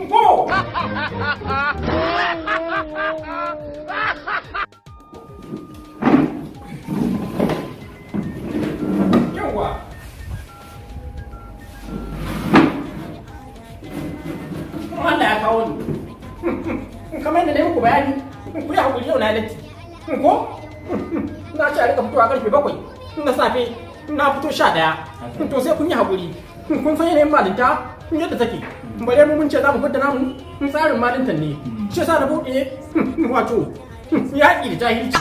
Go! Yawwa! Allah ya kawo ni. Kamar yadda na yi muku bayani, ku yi haƙuri, yau na latti. Ko? Na ce a rika fitowa karfe 7 na safe, na fito 11. To sai kun yi haƙuri. Kun san yanayin malinta yadda take. Bare mu mun ce za mu fidda namu tsarin malintan ne. Shi yasa na buɗe wato yaƙi da jahilci.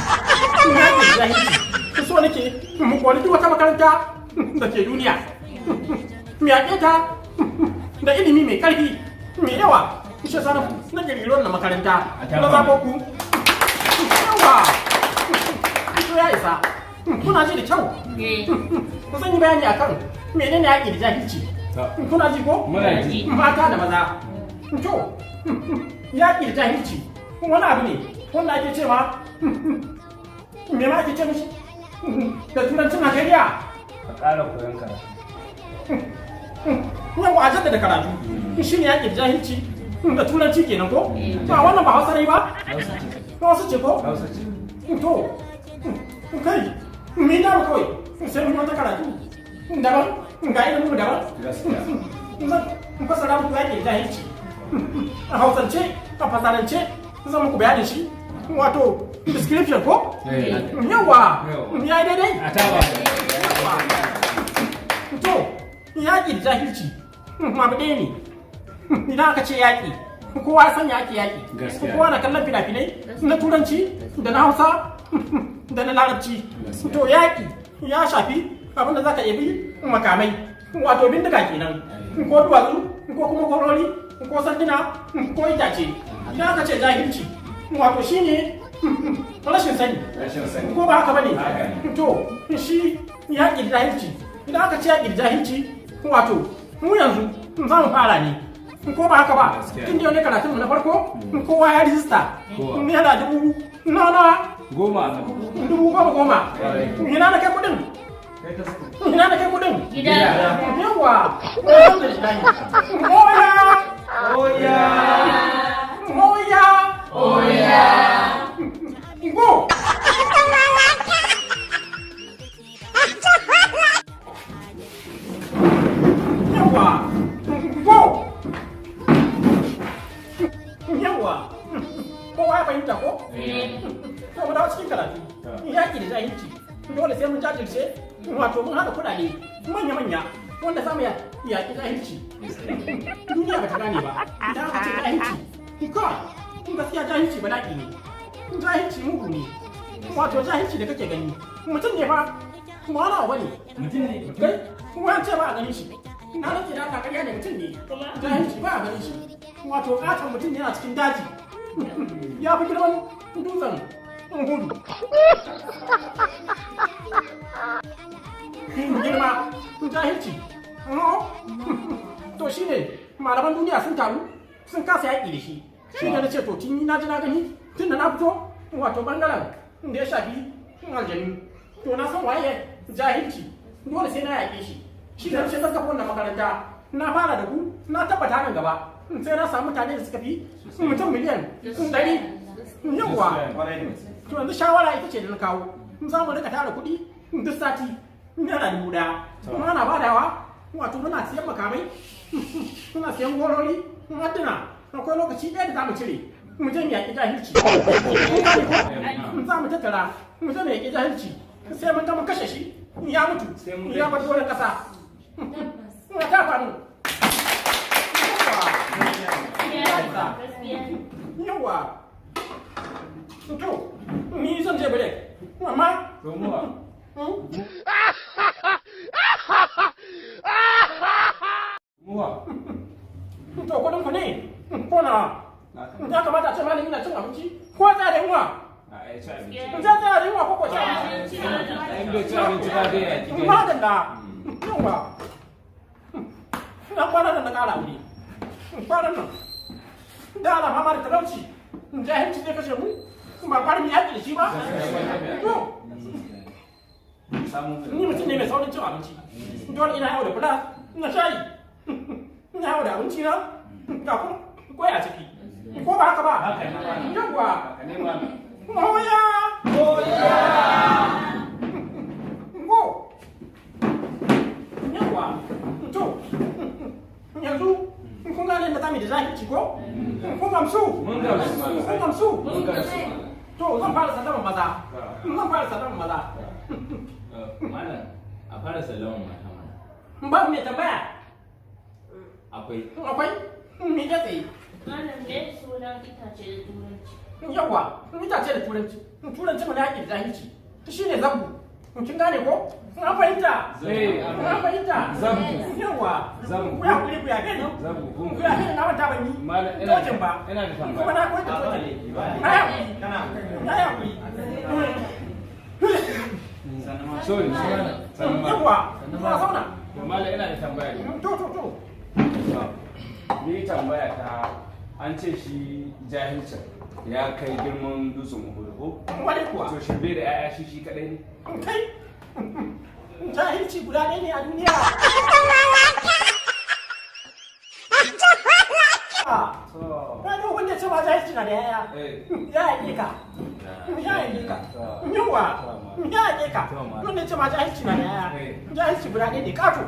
Yaƙi da jahilci. So nake mu kori duk wata makaranta da ke duniya. Mu yaƙe ta da ilimi mai ƙarfi, mai yawa. Shi yasa na ƙirƙiri wannan makaranta. Na zaɓo ku. Yawa! To ya isa. Kuna ji da kyau. Zan yi bayani akan menene yaƙi da jahilci. Kuna ji ko? Muna ji. Mata da maza. To, yaƙi da jahilci wani abu ne wanda ake cewa, me ma ake ce mishi da turancin Najeriya? Ka ƙara koyon karatu. Yau a jaddada karatu shi ne yaƙi da jahilci da turanci kenan, ko? Ba wannan ba Hausa ne ba? Hausa ce. Hausa ce ko? Hausa ce. To, kai, mi da kawai sai mun wata karatu daban, ga ilimin mu daban. Gaskiya. Zan fasara muku yaƙi da jahilci a Hausance, a fasarance zan muku bayanin shi, wato description, ko? Yawa, ya yi daidai. A taba. Yawa. To, yaƙi da jahilci abu ɗaya ne. Idan aka ce yaƙi, kowa ya san ya ake yaƙi. Gaskiya. Kowa na kallon fina-finai na turanci da na Hausa da na Larabci. Gaskiya. To, yaƙi ya shafi abinda za ka bi makamai, wato bindiga kenan, ko duwatsu, ko kuma kwarori, ko sanduna, ko itace. Idan aka ce jahilci, wato shine rashin sani. Rashin sani. Ko ba haka bane? Haka ne. To, shi yaƙi da jahilci, idan aka ce yaƙi da jahilci, wato mu yanzu za mu fara ne, ko ba haka ba? Gaskiya. Tun da yau ne karatun mu na farko, kowa ya rijista. Kowa. Naira dubu na nawa? 10. 10,000 goma. Kwarai. Ina na kai kuɗin? Kai ta saka. Ina na kai kuɗin? Gida. Yawa, alhamdulillah. Oya! Oya! Oya! Oya! Go! Yawa! Go! Yawa! Kowa ya fahimta ko? To, mu dawo cikin karatu. Yaƙi da jahilci. Dole sai mun jajirce, wato mun haɗa kuɗaɗe manya-manya wanda za mu yaƙi jahilci. Duniya ba ta gane ba. Idan aka ce jahilci, kawai gaskiya jahilci bala'i ne. Jahilci mugu ne. Wato jahilci da kake gani, mutum ne fa, ba wani abu bane. Mutum ne. Kai, kuma an ce ba a ganin shi. Na rantse da Allah, ƙarya ne, mutum ne. Jahilci ba a ganin shi. Wato ƙaton mutum yana cikin daji. Ya fi girman dutsen Hudu. Girma, jahilci. To shi ne malaman duniya sun taru sun kasa yaƙi da shi. Shi ne na ce to, tun na ji na gani, tun da na fito wato bangaren da ya shafi aljanu. To, na san waye jahilci, dole sai na yaƙe shi. Shi ne ce zan kafa wannan makaranta. Na fara da ku, na tabbata nan gaba sai na samu mutane da suka fi mutum miliyan 100. Yawwa. Kwarai da gaske. To, yanzu shawara ita ce da na kawo, za mu rika tara kuɗi duk sati naira 1000, kuma ana badawa, wato muna siyan makamai, muna siyan gorori, adduna. Akwai lokaci ɗaya da za mu cire mu je mu yaƙi jahilci. Kun gane ko? Za mu tattara mu je mu yaƙi jahilci sai mun gama kashe shi, ya mutu, Sai mun ya bar doron ƙasa. Na ta faru. Yawa. To, ni zan je break, amma To, muwa. Muwa. To, kuɗin ku ne ko na? Ya kamata a ce malami na cin abinci ko tsaya da yunwa? A ya ci abinci. In za tsaya da yunwa ko ko ci abinci? In bai ci abinci ba, zai yaki jahilci. Madalla. Yawa, na kwanan nan na ƙara wuri kwanan nan da ana fama da talauci, jahilci zai kashe mu, ba kwarin yaƙi da shi ba. To. Samu mai. Ni mutum ne mai saurin cin abinci. Dole ina yawo da fula, ina shayi, ina yawo da abinci na, ga kuma kwai a ciki. Ko ba haka ba? Haka ne malam. Yawwa. Haka ne malam. Oya! Oya! Go! Yawwa. To, yanzu kun gane yadda zamu yi da jahilci ko? Kun gamsu? Mun gamsu malam. Kun gamsu? Mun gamsu malam. To, zan fara sallama maza. Zan fara sallama maza. Malam, a fara sallaman mata mana. Babu mai tambaya. Akwai. Akwai? Me ya tsaye? Malam, me sunan itace da turanci? Yawwa, itace da turanci. Turanci mu na yaƙi da jahilci. Shi ne zabu. Kin gane ko? An fahimta? An fahimta? Zabu. Yawwa. Zabu. Ku ya kuri ku ya gani. Zabu. Ku ya gani na manta ban yi. Malam ina Tokin ba. ina da tambaya. Kuma na koyar da tokin. Na yi hakuri. Na yi hakuri. Sorry, malam. Sannu malam. Yawwa. Na zauna. To malam ina da tambaya ne. To. Ni tambaya ta an ce shi jahilcin ya kai girman dutsen Uhud ko? Wani kuwa. To shi bai da 'ya'ya shi shi kadai ne? Kai. Jahilci guda ɗaya ne a duniya. To. Na ga wanda ce ba jahilci na da yaya. Eh. Ya yaƙe ka. Ya yaƙe ka. Yawa. Ya yaƙe ka. Wanda ce ma jahilci na da yaya. Jahilci guda ɗaya ne ƙato.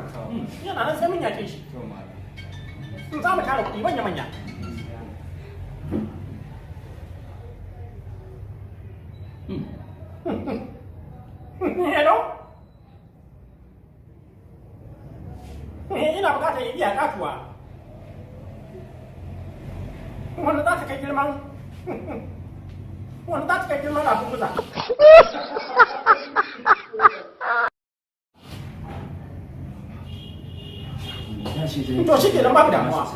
Yana nan sai mun yaƙe shi. To malam. Za mu tara kuɗi manya-manya. Hello? Ina bukatar igiya katuwa. Wanda za ta kai girman wanda za ta kai girman rafin kusa. To shi kenan babu damuwa.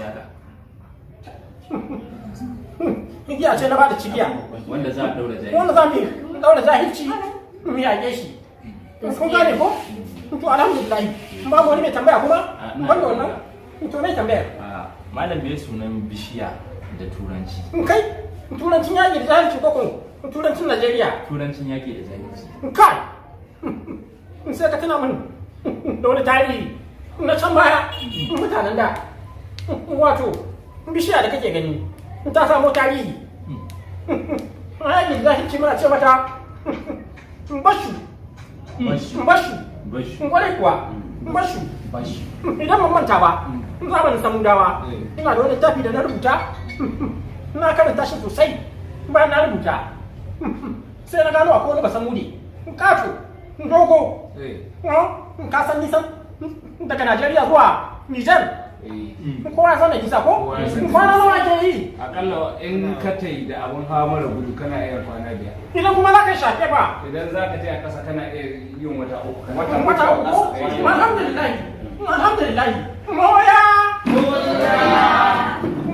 Igiya ce na bada cigiya. Wanda za a daura jahilci. Wanda za mu yi daura jahilci mu yaƙe shi. Kun gane ko? To alhamdulillah. Babu wani mai tambaya kuma? Banda wannan? To mai tambayar? Ah, Malam bai sunan bishiya da turanci. Kai turancin yaƙi da jahilci ko ko turancin Najeriya? Turancin yaƙi da jahilci. Kai! Sai ka tuna min da wani tarihi na can baya mutanen da wato bishiya da kake gani ta samo tarihi. Yaƙi da jahilci muna ce mata bashu Bashu. bashu Bashu. kwarai kuwa bashu Bashu. idan ban manta ba zamanin samudawa ina da wani littafi da na rubuta na karanta shi sosai bayan na rubuta sai na gano akwai wani basamudi kato dogo Eh. ka san nisan daga Najeriya zuwa Niger Eh. kowa ya san da nisa ko Kowa ya san. kwana nawa ake yi Akalla in ka tai da abun hawa mara gudu kana iya kwana 5. idan kuma za ka shafe ba Idan za ka je a ƙasa kana iya yin wata 3. kana- wata 3 Eh. alhamdulillah alhamdulillah moya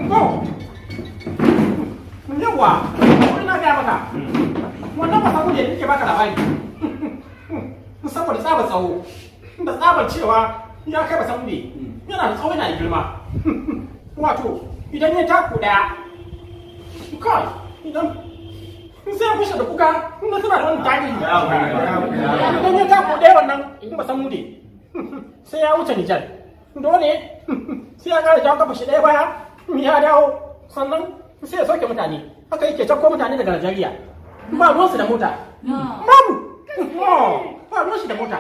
go yawa ina gaya maka wannan ba sabo da nake baka labari saboda tsabar tsawo da tsabar cewa ya kai ba samu ne yana da tsawo yana da girma wato idan ya taku daya kai idan sai ya fashe da kuka na suna da wani tarihi idan ya taku daya wannan ba samu ne sai ya wuce Nijar dole sai ya kara jawo kafa shi ɗaya baya ya dawo sannan sai ya sauke mutane haka yake cakko mutane daga Najeriya ba ruwansu da mota babu ba ruwansu da mota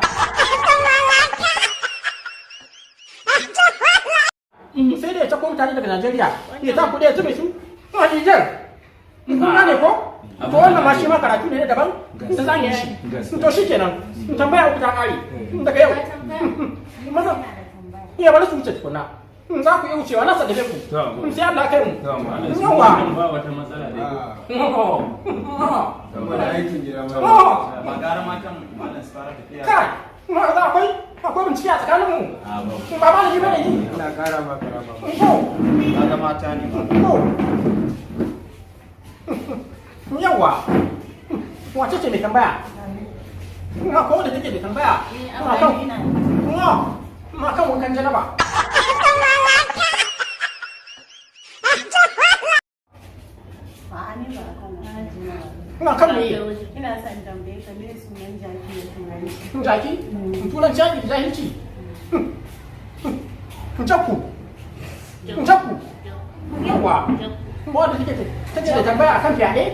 sai da ya cakko mutane daga Najeriya ya ta kuɗi ya zube su a Nijar kun gane ko to wannan ma shi ma karatu ne na daban da za mu yi shi to shikenan tambaya uku ta kare daga yau maza iya bari su wuce tukuna za ku iya wucewa na sadabe ku sai Allah kai mu yawa Ba wata matsala dai ko. Saboda aikin gida ma. Ba gara matan malam su fara tafiya. Kai, ma za akwai akwai bincike a tsakanin mu. A ba. Ba ma da ni bane ni. Ina kara ma karama. Ko, Kaga mata ne ba. ko. Yawa. Wace ce mai tambaya? Ina ko da take da tambaya. Eh, Ina kan akwai ina. ina ina kan wankan janaba. A'a, ni ba akan wannan juna ba. Ina kan me? Ina son tambaye ka, me sunan jaki da Turanci? Jaki? Turanci jaki da jahilci. Jakku. Jakku. Yawa. Wanda take da tambaya akan fyaɗe?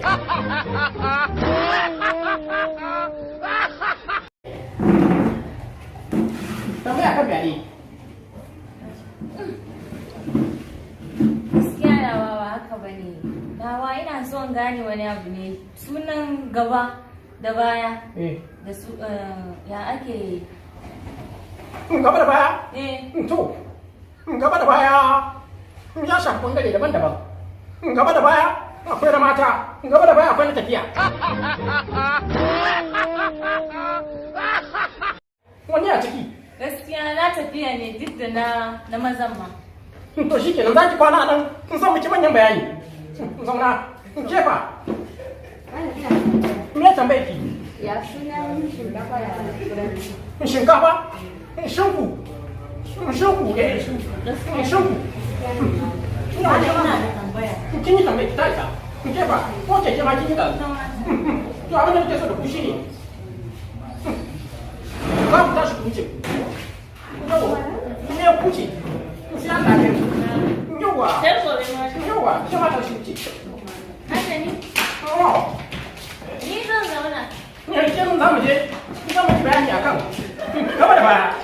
Tambaya akan fyaɗe. Gaskiya nawa ba haka ba ne. Nawa ina son gane wani abu ne. Sunan gaba da baya da su ya ake Gaba da baya? Eh. To, gaba da baya ya shafi bangare daban-daban. Gaba da baya akwai na mata, gaba da baya akwai na tafiya. Wani a ciki? Gaskiya na tafiya ne duk da na mazan ma. To shi kenan, za ki kwana a nan, in san miki manyan bayani. Zauna, kefa. Me tambaye ki? Ya sunan shinkafa da Turanci? Shinkafa? Shinku. Shinku, eh, shinku. Ina Malam, ina da tambaya. Kin yi tambaye ki ta isa. Kefa, ko keke ma kin yi ɗazu. To, abin da nake so da ku shine, za ku tashi ku wuce. Yawa, ne ku ce. Sai Allah ya kai. Yawa. Sai gobe ma. Yawa, ke ma tashi wuce. Haka ne? Oh. Ni zan zauna. Ne ke mun za mu je, za mu yi bayani akan gaba da baya.